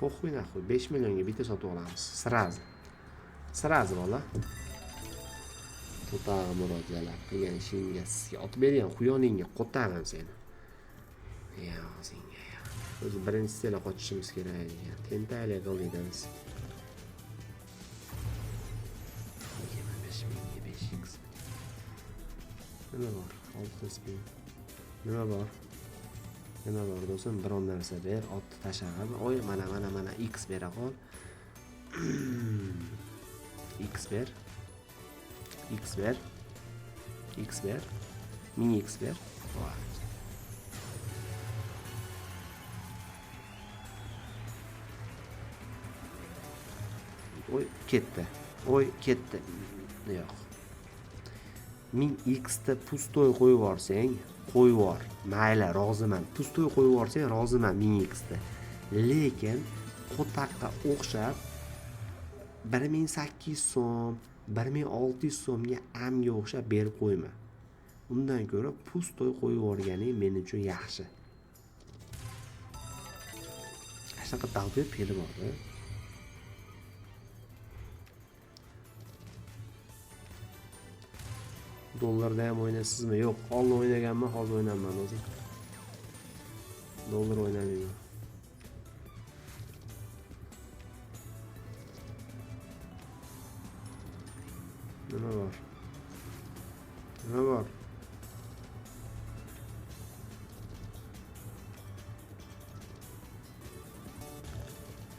Похуй нахуй, 5 millionga bitta sotib olamiz. Сразу. Сразу bola. To'tag'i Murod jalab qilgan ishingga sizga otib bergan quyoningga qo'tag'im seni. Ya senga ya. O'zi birinchi sela qochishimiz kerak ekan. Tentaklik qildik biz. 25 mingga 5x. Nima bor? 6 spin. Nima bor? Nima bor do'stim? Biron narsa ber, otni tashag'im. Oy, mana mana mana x bera qol. X ber. X ber. X ber. 1000 X ber. Voy. Oy ketdi. Oy ketdi. Yo'q. 1000 X ta пустой qo'yib yuborsang, qo'yib yubor. Mayli, roziman. Пустой qo'yib yuborsang, roziman 1000 X ta. Lekin qo'taqqa o'xshab 1800 so'm, 1600 so'mga amga o'xshab berib qo'yma. Undan ko'ra пустой qo'yib yuborganing men uchun yaxshi. Shunaqa dalbeb fe'li bor-da. Dollarda ham o'ynaysizmi? Yo'q, oldin o'ynaganman, hozir o'ynayman o'zim. Dollar o'ynamayman. Nima bor? Nima bor?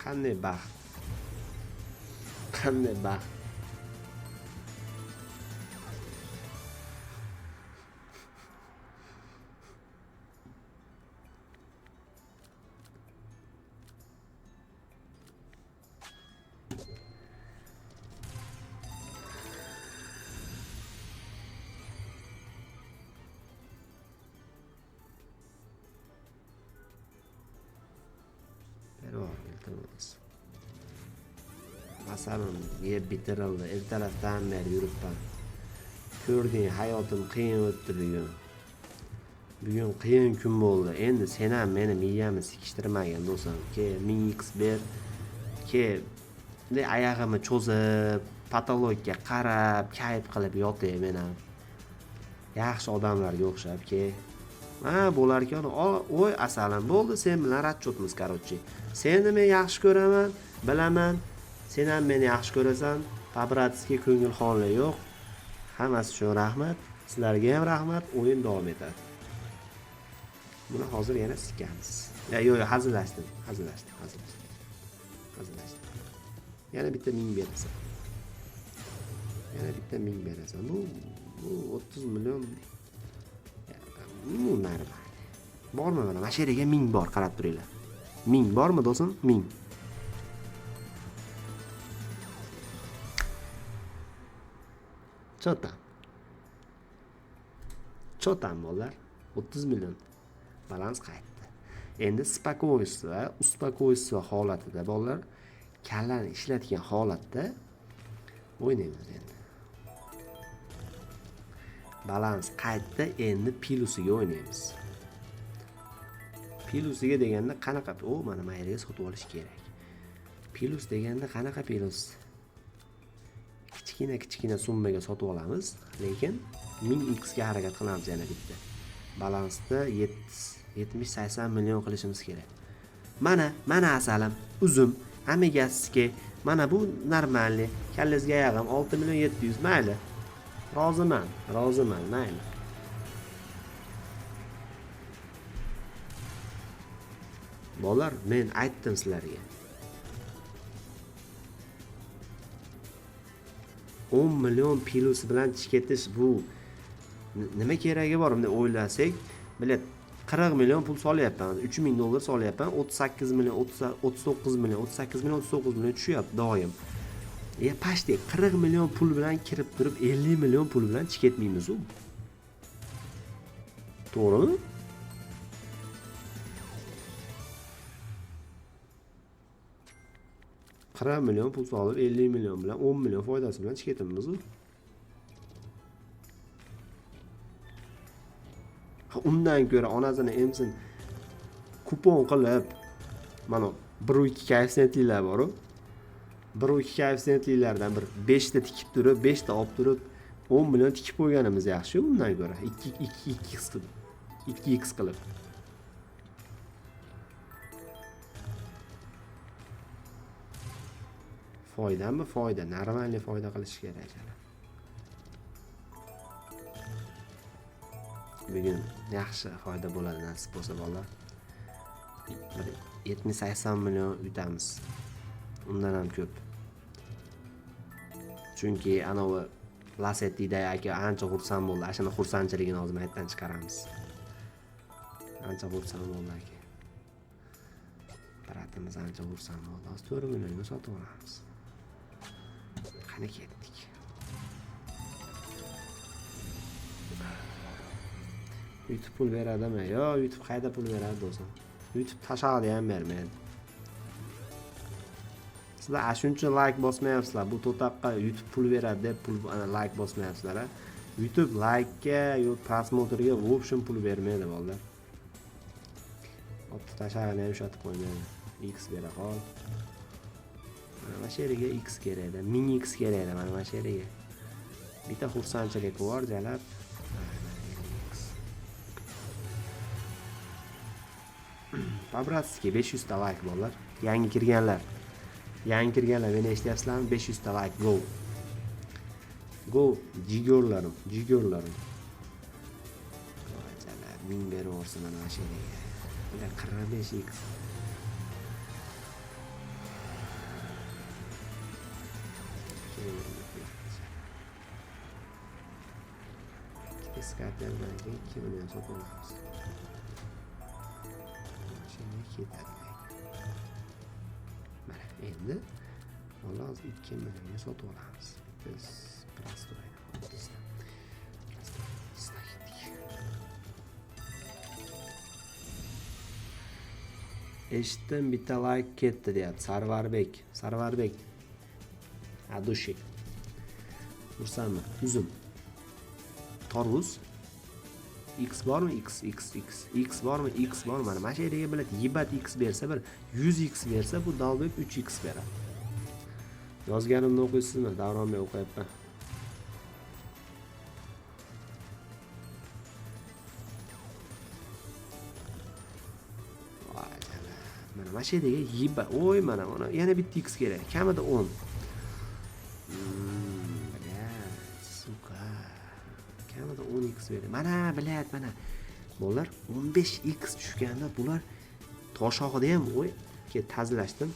Qanday baxt? Qanday baxt? Berib iltimos. Asalim yeb bitirildi. Ertalabdan beri yuribman. Ko'rding, hayotim qiyin o'tdi bugun. Bugun qiyin kun bo'ldi. Endi sen ham meni miyamni sikishtirmagin do'stim. Ke 1000x ber. Ke bunday oyog'imni cho'zib, patologga qarab, kayf qilib yotay men ham. Yaxshi odamlarga o'xshab ke. Ha, bo'lar ekan. Oy asalim bo'ldi, sen bilan расчетmiz, короче. Seni men yaxshi ko'raman, bilaman. Sen ham meni yaxshi ko'rasan. По-братски ko'ngilxonlik yo'q. Hammasi uchun rahmat. Sizlarga ham rahmat. O'yin davom etadi. Buni hozir yana sikamiz. Ya, yo'q, yo'q, hazillashdim, hazillashdim, hazillashdim. Hazillashdim. Yana bitta 1000 berasan. Yana bitta 1000 berasan. Bu 30 million bu normal. Bormi mana? Mana shu yerga 1000 bor, qarab turinglar. 1000 bormi do'stim? 1000. Cho'tan. Cho'tan bolalar. 30 million. Balans qaytdi. Endi спокойствие, успокойствие holatida bolalar kallani ishlatgan holatda o'ynaymiz endi. Balans qaytdi, endi plusiga o'ynaymiz. Plusiga deganda qanaqa? O, mana bu yerga sotib olish kerak. Plus deganda qanaqa plus? Kichkina kichkina summaga sotib olamiz, lekin 1000x ga harakat qilamiz yana bitta. Balansni 70-80 million qilishimiz kerak. Mana, mana asalim, uzum, amigaski, mana bu normalniy. Kallangizga oyog'im 6 million 700, mayli. Roziman, roziman, mayli. Bolalar, men aytdim sizlarga. 10 million plus bilan chiqitish bu nima keragi bor bunday o'ylasak, bilet 40 million pul solyapman, 3000 dollar solyapman, 38 million, 39 million, 38 million, 39 million tushyapti doim. Почти 40 million pul bilan kirib turib 50 million pul bilan chiqib ketmaymiz u. To'g'rimi? 40 million pul solib 50 million bilan 10 million foydasi bilan chiqib ketamiz u. Ha, undan ko'ra onasini emsin kupon qilib, mana 1.2 koeffitsiyentlilar bor-u. 1.2 koeffitsiyentlilardan bir 5 ta tikib turib, 5 ta olib turib 10 million tikib qo'yganimiz yaxshi undan ko'ra. 2 2 2x qilib. 2x qilib. Foydami? Foyda. Normalniy foyda qilish kerak jala. Bugun yaxshi foyda bo'ladi nasib bo'lsa bolalar. Bir 70-80 million yutamiz. Undan ham ko'p. Chunki anavi Lasettida aka ancha xursand bo'ldi. Ashuni xursandchiligini hozir maytdan chiqaramiz. Ancha xursand bo'ldi aka. Bratimiz ancha xursand bo'ldi. Hozir 4 millionga sotib olamiz. Qani ketdik. YouTube pul beradimi? Yo, YouTube qayda pul beradi do'stim? YouTube tashag'ida ham bermaydi. Sizlar shuncha like bosmayapsizlar. Bu to'taqqa YouTube pul beradi deb pul like bosmayapsizlar. A? YouTube like-ga yo prosmotrga в общем pul bermaydi bolalar. Opti tashag'ini ham ushatib qo'ymaydi. X bera qol. Mana shu yerga X kerak edi. 1000 X kerak edi mana shu yerga. Bitta xursandchilik bor, jalab. По-братски 500 ta like bolalar. Yangi kirganlar. Yangi kirganlar meni eshityapsizlarmi? 500 ta like go. Go jigorlarim, jigorlarim. Jalab 1000 berib yuborsin mana shu yerga. Bular 45 x. Eskarterdan keyin 2 million sotib olamiz. Shunga ketadi. Mana endi hozir 2 millionga sotib olamiz. Biz prostoy. Eshitdim, bitta like ketdi deyapti Sarvarbek. Sarvarbek. Adushi. Xursandman. Uzum. Tarvuz. X bormi? X, X, X. X bormi? X bor. Mana shu yerga biladi, yibat X bersa bir 100 X bersa bu dalbek 3 X beradi. Yozganimni o'qiysizmi? Davronbek o'qiyapman. Mana shu yerga yibat. Oy, mana mana yana bitta X kerak. Kamida 10. Сука. Kamida 10 x beradi. Mana bilat, mana. Bolalar 15 x tushganda bular toshog'ida ham o'y, ket tazlashdim.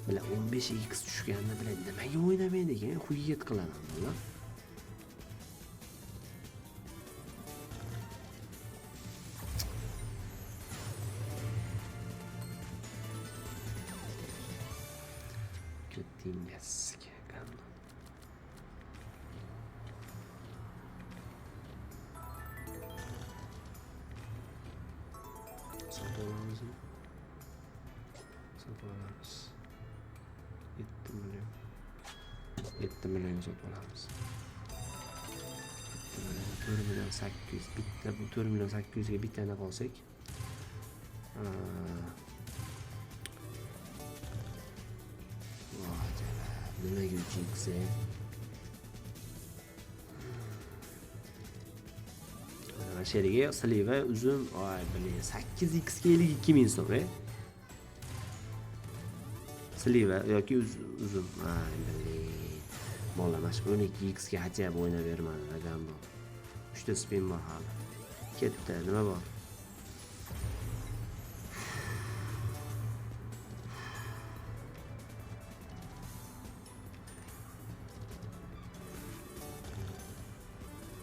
Bila 15 x tushganda bilan nimaga o'ynamaydi ekan? Xuyet qilaman bular. Sotib olamizmi? Sotib olamiz. 7 million. 7 millionga sotib olamiz. 7 million, 4 million 800. Bitta bu 4 million 800 ga bittani qolsak. Voy jalab, nimaga 3x? Mana shu yerga sliva, uzum, oy, blin, 8x ga 52 ming so'm, Sliva yoki uzum, ay, blin. Bola, mana shu 12x ga хотя бы o'ynab bermadi, gandon. 3 ta spin bor hali. Ketdi, nima bor?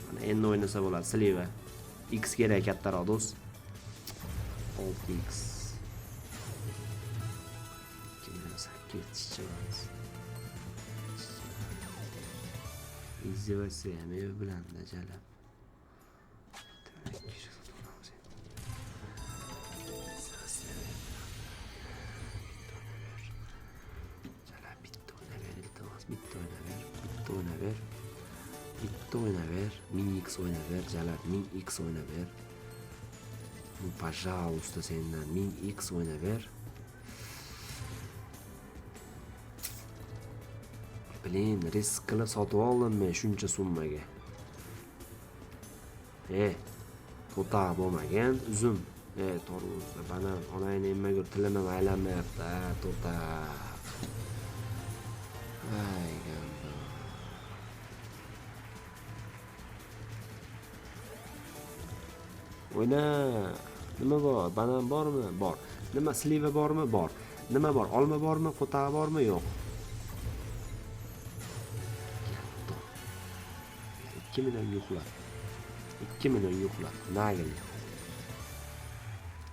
Mana endi o'ynasa bo'ladi, sliva. X kerak kattaroq do'st. 6x. 2.8 Izdevаться ham ev bilan jalab. Jalab bitta o'ynaver, iltimos, bitta o'ynaver, bitta o'ynaver. Bitta o'ynaver, 1000x o'ynaver, jalab 1000x o'ynaver. Ну, пожалуйста, sendan 1000x o'ynab ber. Blin, risk qilib sotib oldim men shuncha summaga. To'ta bo'lmagan, uzum. To'g'ri, banan, onangni emmagur tilim ham aylanmayapti, ha, to'ta. Ay, ganda. O'yna. Nima bor? Banan bormi? Bor. Nima, sliva bormi? Bor. Nima bor? Olma bormi? Qo'tag'i bormi? Yo'q. 2 millionga uxlab. 2 millionga uxlab. Nagil.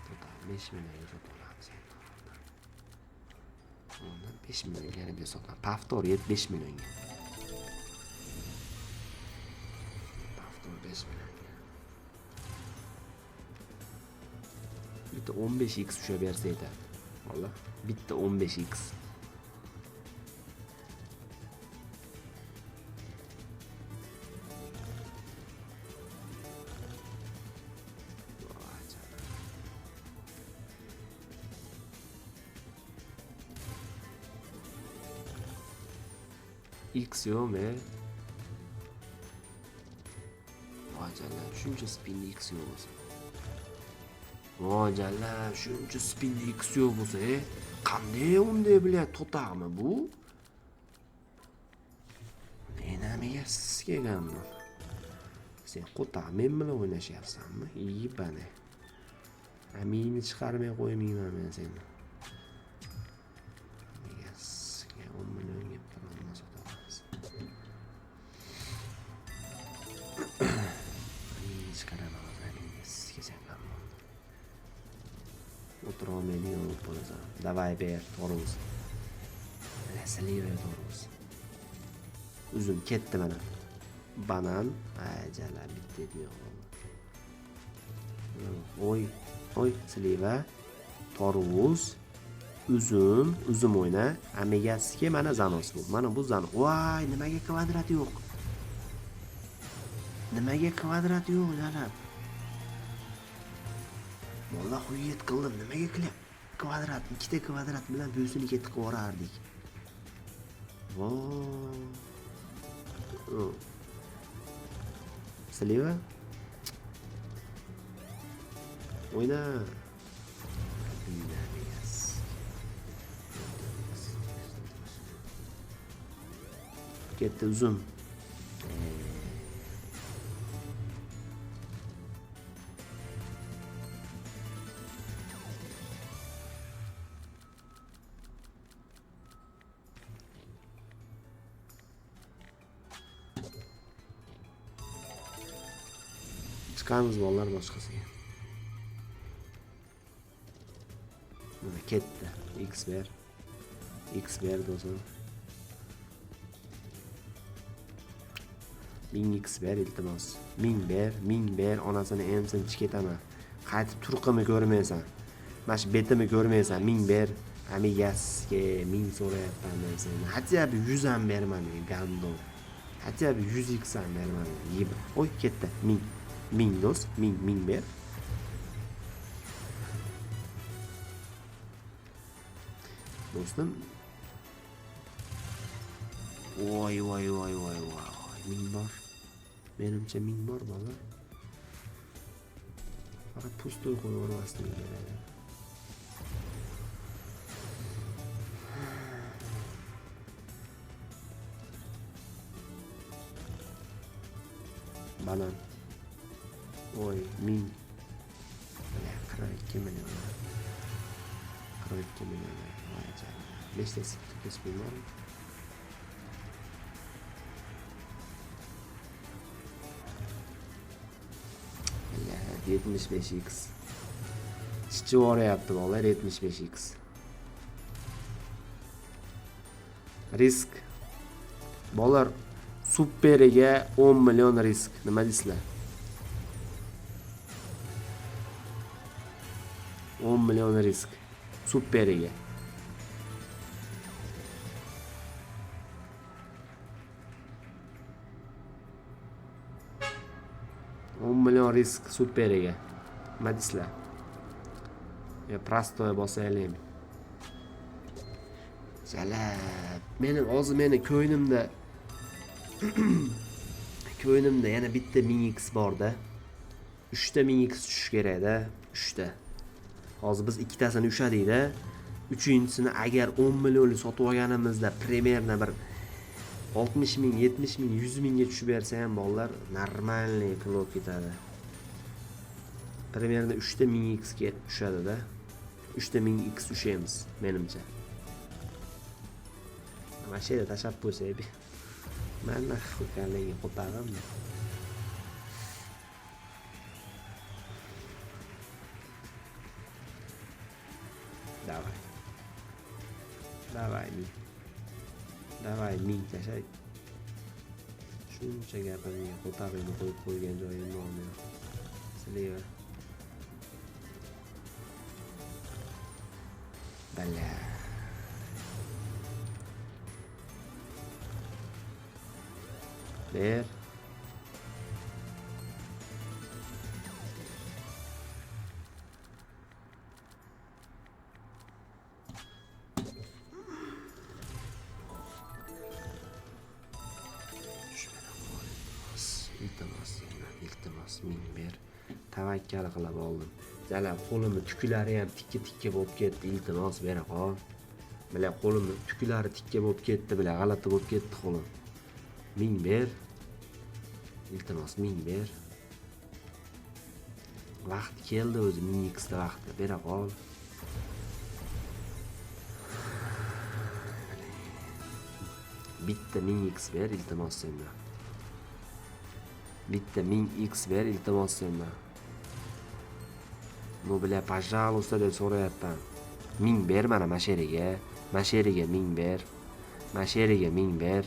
To'ta 5 millionga sotib olamiz endi. Undan 5 millionga yana bir sotamiz. Paftor 5 millionga. Paftor 5 millionga. Bitta 15x ushlab bersa yetadi. Valla bitta 15x. X yo'qmi? Voy jalab, shuncha spinni X yo'q bo'lsa. Voy jalab, shuncha spinni X yo'q bo'lsa, qanday unday bilan to'taqmi bu? Enamiga siz kelganmi? Sen qo'taq men bilan o'ynashyapsanmi? Yibani. Amingni chiqarmay qo'ymayman men seni. Sizga 10 millionga bitta sota olamiz. Amingni chiqaraman hozir, amingni sizga sen ham. O'tira olmaydigan bo'lib qolasan. Davay ber, to'g'rimiz. Sliva to'g'rimiz. Uzum ketdi mana. Banan, ay jala bitta yo'q. Oy, oy, sliva, tarvuz, uzum, uzum o'yna. Amegasiga mana zanos bu. Mana bu zanos. Voy, nimaga kvadrat yo'q? Nimaga kvadrat yo'q, jalab? Vallahi xuyet qildim. Nimaga qilib? Kvadrat, ikkita kvadrat bilan bo'sini ketib yuborardik. Voy. Sliva? O'yna. Ketdi uzum. Chiqamiz bolalar boshqasiga. Mana ketdi. X ber. X ber do'stim. 1000x ber iltimos. 1000 ber, 1000 ber, onasini emsin ketaman. Qaytib turqimni ko'rmaysan. Mana shu betimni ko'rmaysan. 1000 ber. Amigasga 1000 so'rayapman men sendan. Хотя бы 100 ham bermading, gandon. Хотя бы 100x ham bermading. Yeb. Oy, ketdi. 1000. 1000 do'st, 1000 ber. Do'stim. Voy voy voy voy voy. 1000 bor. Menimcha 1000 bor bola. Faqat pustoy qo'yib yubormaslik kerak. Banan. Oy, 1000. 42 million. 42 million. Voy ajab. 5 ta spin bormi? 75x. Chichib yuboryapti bolalar 75x. Risk. Bolalar superiga 10 million risk. Nima deysizlar? 10 million risk superiga. 10 million risk superiga. Nima deysizlar? Yo prostoy bosaylik. Jalab. Meni hozir meni ko'nglimda ko'nglimda yana bitta 1000x bor-da. 3 ta 1000x tushish kerak-da, 3 ta. Hozir biz ikkitasini ushladik-da. Uchinchisini agar 10 millionlik sotib olganimizda примерно bir 60 ming, 70 ming, 100 mingga tushib bersa ham bolalar normalniy pul bo'lib ketadi. Примерно 3 ta 1000x ga tushadi-da. 3 ta 1000x ushlaymiz menimcha. Mana shu yerda tashlab qo'ysak, mana xukaligi qo'pag'im. Давай. Давай ming. Давай ming tashlay. Shuncha gapimga qo'pag'ingni qo'yib qo'ygan joyim bormi? Слева. Бля. Ber. Iltimos, iltimos, ming ber. Tavakkal qilib oldim. Jalab qo'limni tuklari ham tikka-tikka bo'lib ketdi. Iltimos bera qol. Bila qo'limni tuklari tikka bo'lib ketdi, bila g'alati bo'lib ketdi qo'lim. Ming ber. Iltimos ming ber. Vaqt keldi o'zi 1000x ta vaqti. Bera qol. Bitta 1000x ber iltimos sendan. Bitta 1000x ber iltimos sendan. Ну бля, пожалуйста deb so'rayapman. 1000 ber mana masheriga. Masheriga 1000 ber. Masheriga 1000 ber.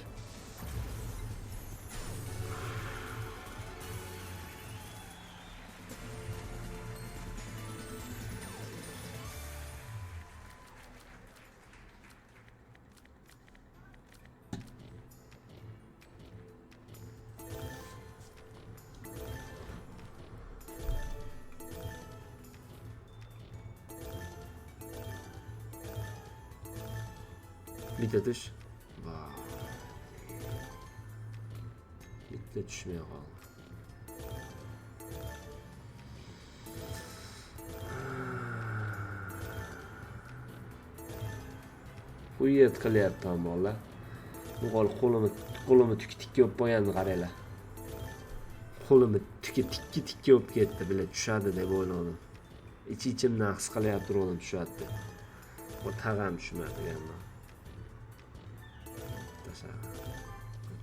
Bitta tush. Bitta tushmay qoldi. Uyat qilyapman bolalar. Bu qol qo'limni tuki tikka bo'lib qo'yganini qaranglar. Qo'limni tuki tikka bo'lib ketdi, bila tushadi deb o'yladim. Ich-ichimdan his qilyapti turdim tushadi deb. Bu tag'am tushmadi endi.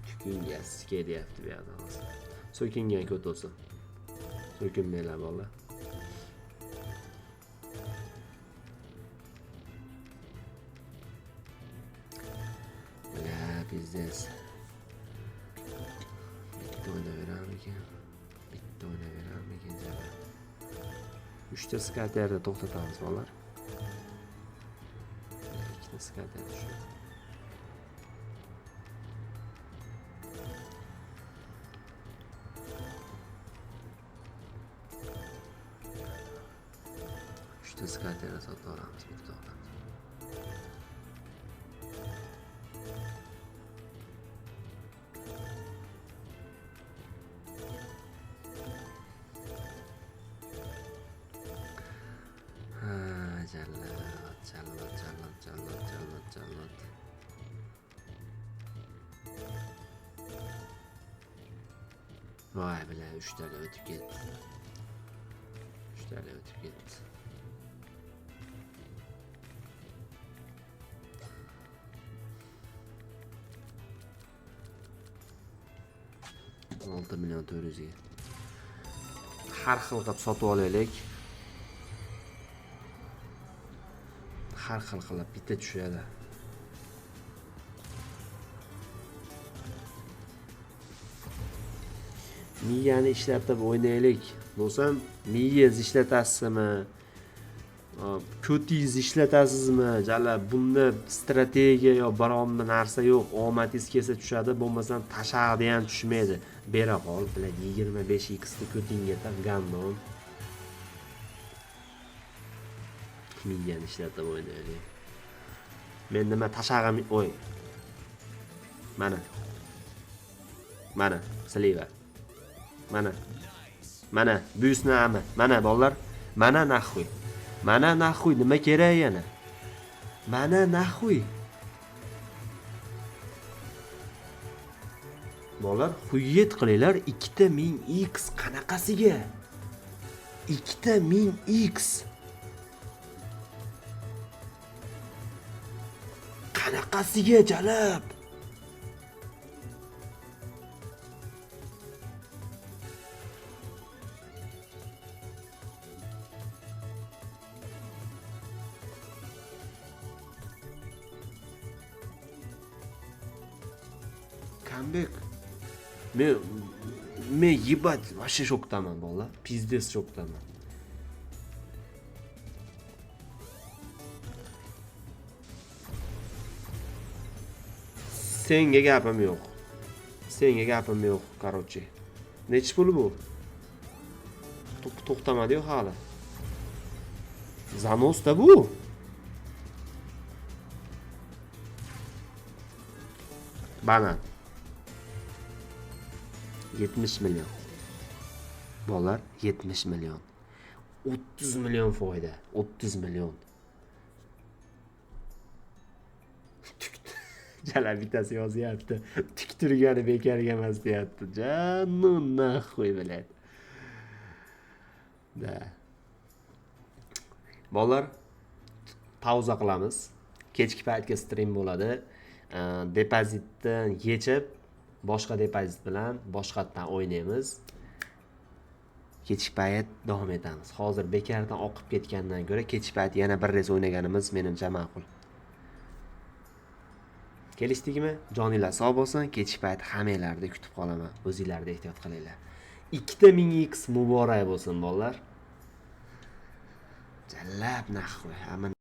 Tukinga kelyapti bu yoqda hozir. So'kingan ko't bo'lsin. So'kinmanglar bolalar. Бля, пиздец. Bitta o'ynayverarmikin? Bitta o'ynayverarmikin jala? 3 ta skaterni to'xtatamiz bolalar. 2 ta skater shu. Uchta skaterni sotib olamiz, bitta olamiz. Ha, jallod, jallod, jallod, jallod, jallod, jallod. Voy, bila, 3 tali o'tib ketdi. 3 tali o'tib ketdi. 6 million 400 ga. Har xil qilib sotib olaylik. Har xil qilib bitta tushadi. Miyani ishlatib o'ynaylik. Bo'lsam, miyangiz ishlatasizmi? Ko'tingizni ishlatasizmi? Jala bunda strategiya yo bironta narsa yo'q. Omadingiz kelsa tushadi, bo'lmasam tashaqda ham tushmaydi. Bera qol, bilan 25x ni ko'tingga taq gandon. Miyani ishlatib o'ynaylik. Men nima tashag'im, oy. Mana. Mana, слива. Mana. Mana, buyusni ami. Mana bolalar. Mana нахуй. Mana нахуй nima kerak yana? Mana нахуй. Bolalar, xuyyat qilinglar, 2000 x qanaqasiga? 2000 x. Qanaqasiga jalab? Comeback. Men ебать, вообще shokdaman bolalar. Пиздец shokdaman. Senga gapim yo'q. Senga gapim yo'q, короче. Nechi pul bu? To'xtamadi-yu hali. Занос da bu. Banan. 70 million. Bolalar, 70 million. 30 million foyda. 30 million. Tik Jalab bittasi yozyapti. Tik turgani bekorga emas deyapti. Да ну нахуй, блядь. Да. Bolalar, pauza qilamiz. Kechki paytga stream bo'ladi. Depozitni yechib, boshqa depozit bilan boshqatdan o'ynaymiz. Kechki payt davom etamiz. Hozir bekardan oqib ketgandan ko'ra kechki payt yana bir рейс o'ynaganimiz menimcha ma'qul. Kelishdikmi? Joninglar sog' bo'lsin. Kechki payt hammanglarni kutib qolaman. O'zinglarni ehtiyot qilinglar. 2000 x muborak bo'lsin, bolalar. Jallab нахуй. Hamma